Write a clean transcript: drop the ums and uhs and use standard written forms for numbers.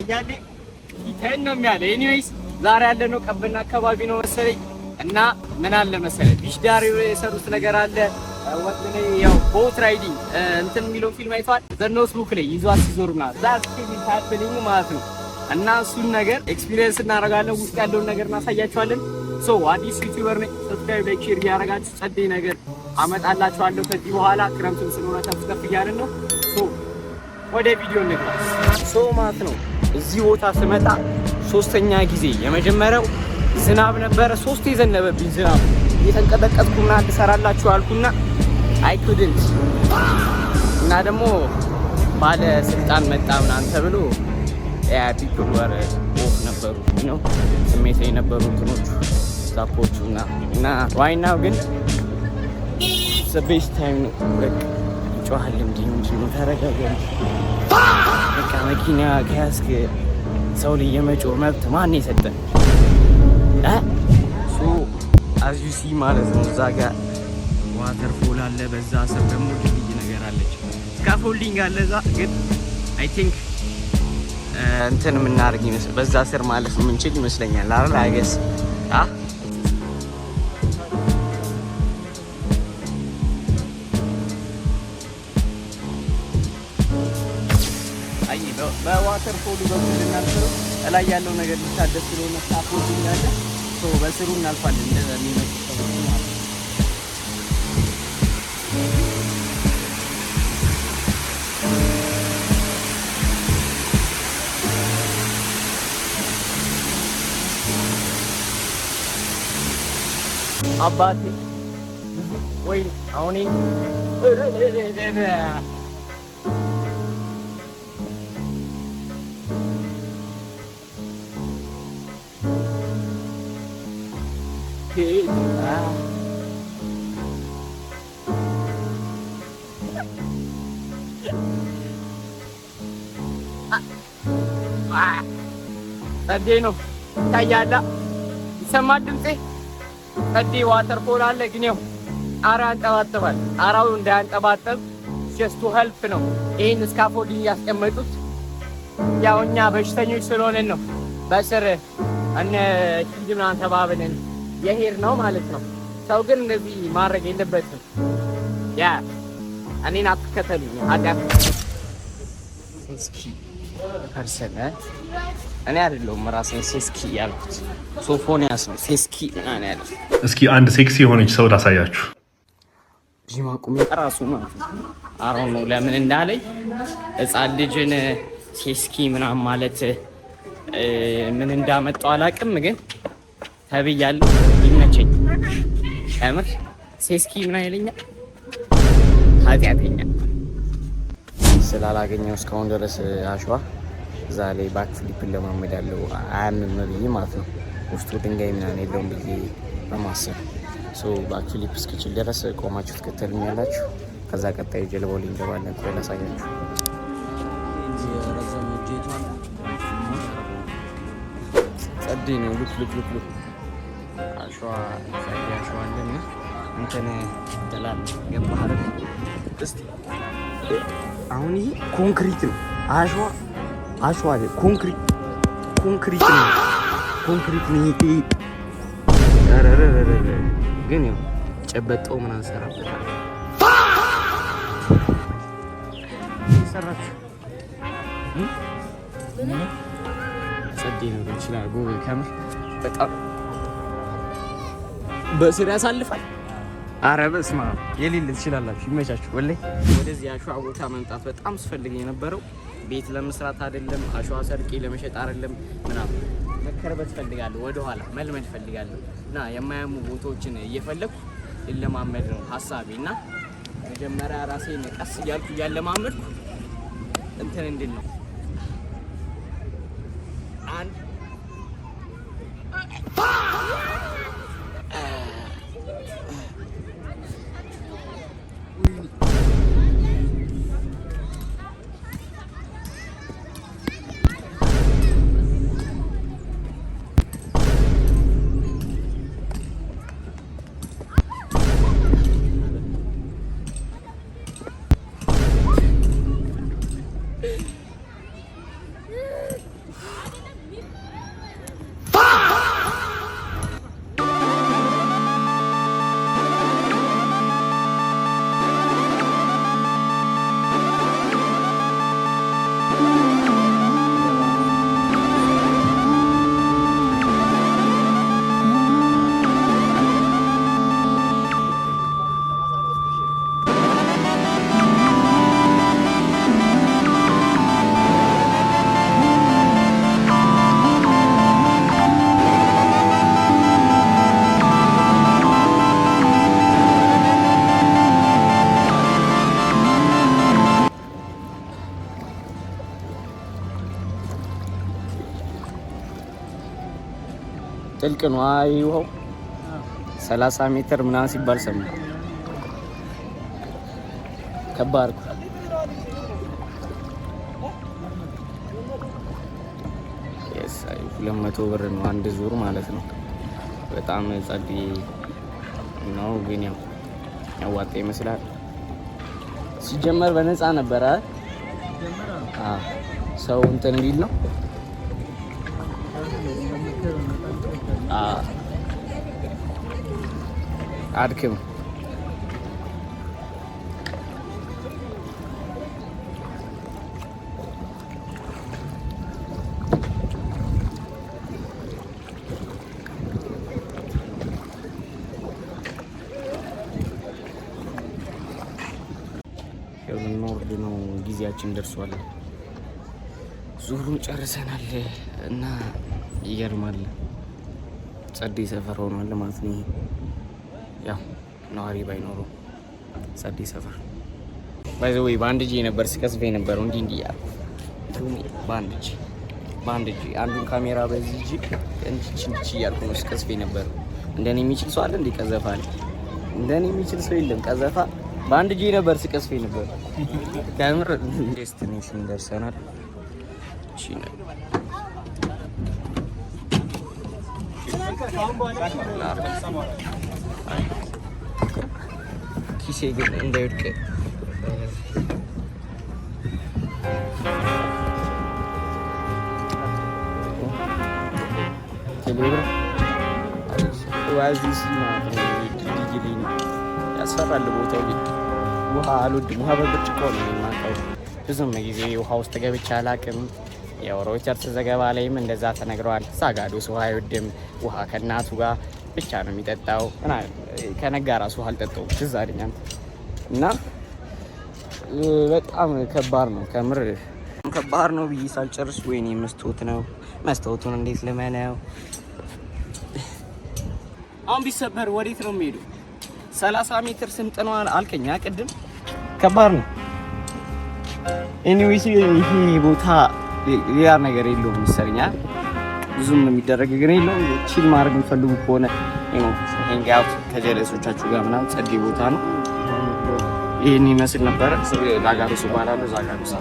ይታያል። ይተን ነው የሚያለ። Anyways ዛሬ ያለነው ቀበና አካባቢ ነው መሰለኝ እና ምን አለ መሰለኝ beach ዳር የሰሩት ነገር አለ። ወጥ ላይ ያው boat riding እንትን የሚለው ፊልም አይተዋል። The Notebook ላይ ይዟት ሲዞር ምናምን that is happening ማለት ነው። እና እሱን ነገር experience እናደርጋለን። ውስጥ ያለውን ነገር እናሳያችኋለን። So አዲስ YouTuber ነኝ። Subscribe፣ like፣ share እያደረጋችሁ ጸዴ ነገር አመጣላችኋለሁ። ከዚህ በኋላ ክረምትም ስለሆነ ከፍ ከፍ እያልን ነው። So ወደ ቪዲዮ እንግባ። So ማለት ነው እዚህ ቦታ ስመጣ ሶስተኛ ጊዜ፣ የመጀመሪያው ዝናብ ነበረ። ሶስት የዘነበብኝ ዝናብ እየተንቀጠቀጥኩና ልሰራላችሁ አልኩና I couldn't እና ደግሞ ባለስልጣን መጣ ምናምን ተብሎ people were off ነበሩ ነው ስሜት የነበሩ እንትኖቹ ዛፎቹ እና right now ግን best time ነው። በቃ ይጮሃል። እንዲህ ምንድን ነው? ተረጋጋ። በቃ መኪና ከያዝክ ሰው ላይ የመጮህ መብት ማን የሰጠን? So as you see ማለት ነው እዛ ጋር waterfall አለ። በዛ ስር ደግሞ ድልድይ ነገር አለች፣ scaffolding አለ እዛ ግን I think እንትን የምናደርግ ይመስል በዛ ስር ማለፍ የምንችል ይመስለኛል። አይደል? I guess አ አይ በ waterfall ኡ በኩል ልናልፍ ነው። እላይ ያለው ነገር ሊታደስ ስለሆነ scaffolding አለ። So በስሩ እናልፋለን እንደሚመጡ ሰዎች ማለት ነው። አባቴ ወይ አሁን ጸዴ ነው ይታያላ። ይሰማል ድምፄ። ጸዴ waterfall አለ፣ ግን ያው ጣራ ያንጠባጥባል። ጣራው እንዳያንጠባጠብ just to help ነው ይህን scaffolding ያስቀመጡት። ያው እኛ በሽተኞች ስለሆንን ነው በስር እነ ሂድ ምናምን ተባብለን የሄድ ነው ማለት ነው። ሰው ግን እንደዚህ ማድረግ የለበትም። Yeah, እኔን አትከተሉኝ። ኃጢአት ሴስኪ person እኔ አይደለሁም ራሴን ሴስኪ ያልኩት፣ ሶፎንያስ ነው ሴስኪ ምናምን ያለው። እስኪ አንድ ሴክሲ የሆነች ሰው ላሳያችሁ። ጂማ ቁሜ ራሱ ማለት ነው። አሮን ነው ለምን እንዳለኝ ሕፃን ልጅን ሴስኪ ምናምን ማለት ምን እንዳመጣው አላውቅም፣ ግን ተብያለሁ። ይመቸኝ። ከምር ሴስኪ ምናምን ይለኛል። ኃጢአተኛ ስላላገኘው እስካሁን ድረስ አሸዋ እዛ ላይ back flip ለማመዳለው አያምም ብዬ ማለት ነው። ውስጡ ድንጋይ ምናምን የለውም ብዬ በማሰብ so back flip እስክችል ድረስ ቆማችሁ ትከተሉኛላችሁ። ከዛ ቀጣይ ጀልባው ላይ እንገባለን። ቆይ ላሳያችሁ። ጸዴ ነው። Look, look, look, look፣ አሸዋ ጸዴ አሸዋ አለና እንትን ትላለህ። ገባህ አይደል? እስቲ አሁን ይሄ ኮንክሪት ነው። አሸዋ አሸዋ አይደል፣ ኮንክሪት ኮንክሪት ነው። ኮንክሪት ነው ይሄ። ኧረ ግን ያው ጨበጠው ምናምን ሰራበታል። ሰራችሁ ጸዴ ነው ይችላል። ጎበዝ ከምር በጣም በስር ያሳልፋል። አረ በስመ አብ የሌለ ትችላላችሁ። ይመቻችሁ። ወላሂ ወደዚህ አሸዋ ቦታ መምጣት በጣም ስፈልግ የነበረው ቤት ለመስራት አይደለም፣ አሸዋ ሰርቄ ለመሸጥ አይደለም፣ ምናምን መከርበት ፈልጋለሁ፣ ወደኋላ መልመድ ፈልጋለሁ እና የማያሙ ቦታዎችን እየፈለግኩ ልለማመድ ነው ሀሳቤ እና መጀመሪያ ራሴን ቀስ እያልኩ እያለማመድኩ እንትን እንድል ነው። አንድ ጥልቅ ነው ውሃው፣ 30 ሜትር ምናምን ሲባል ሰማሁ። ከባድ እኮ። Yes፣ አይ 200 ብር ነው አንድ ዙር ማለት ነው። በጣም ጸዴ ነው፣ ግን ያው ያዋጣ ይመስላል። ሲጀመር በነፃ ነበረ። አዎ፣ ሰው እንትን እንዲል ነው። አዎ፣ አድክም። ልንወርድ ነው፣ ጊዜያችን ደርሷል። ዙሩን ጨርሰናል እና ይገርማል። ጸዴ ሰፈር ሆኗል ማለት ነው። ያው ነዋሪ ባይኖረው ጸዴ ሰፈር። By the way በአንድ እጄ ነበር ስቀዝፍ የነበረው፣ እንዲህ እንዲህ እያልኩ፣ በአንድ እጅ፣ በአንድ እጅ አንዱን ካሜራ በዚህ እጅ እንዲች እንዲች እያልኩ ነው ስቀዝፍ የነበረው። እንደኔ የሚችል ሰው አለ እንዴ? ቀዘፋ ላይ እንደኔ የሚችል ሰው የለም። ቀዘፋ በአንድ እጄ ነበር ስቀዝፍ የነበረው። ከምር destination ደርሰናል። እቺ ነው። ኪሴ ግን እንዳይወድቅ። ቴሌብር ዋዚስ ማለት ነው። ድልድይ ላይ ነው። ያስፈራል ቦታው ግን። ውሃ አልወድም። ውሃ በብርጭቆ ነው የማውቀው። ብዙም ጊዜ ውሃ ውስጥ ገብቼ አላቅም። ያው ሮይተርስ ዘገባ ላይም እንደዛ ተነግረዋል። ሳጋዶስ ውሃ አይወድም። ውሃ ከእናቱ ጋር ብቻ ነው የሚጠጣው። ከነጋ ራሱ ውሃ አልጠጣውም፣ ትዝ አለኝ አንተ። እና በጣም ከባድ ነው፣ ከምር ከባድ ነው ብዬ ሳልጨርስ ወይኔ መስታወት ነው። መስታወቱን እንዴት ልመነው? አሁን ቢሰበር ወዴት ነው የሚሄዱ? 30 ሜትር ስምጥ ነው አልከኝ ቅድም። ከባድ ነው። Anyways ይሄ ቦታ ሌላ ነገር የለውም መሰለኝ። ብዙም የሚደረግ ግን የለውም። Chill ማድረግ የሚፈልጉ ከሆነ፣ hang out ከጀለሶቻችሁ ጋር ምናምን ጸዴ ቦታ ነው። ይህን ይመስል ነበረ። ዛጋሮስ ይባላሉ። ዛጋሮስ።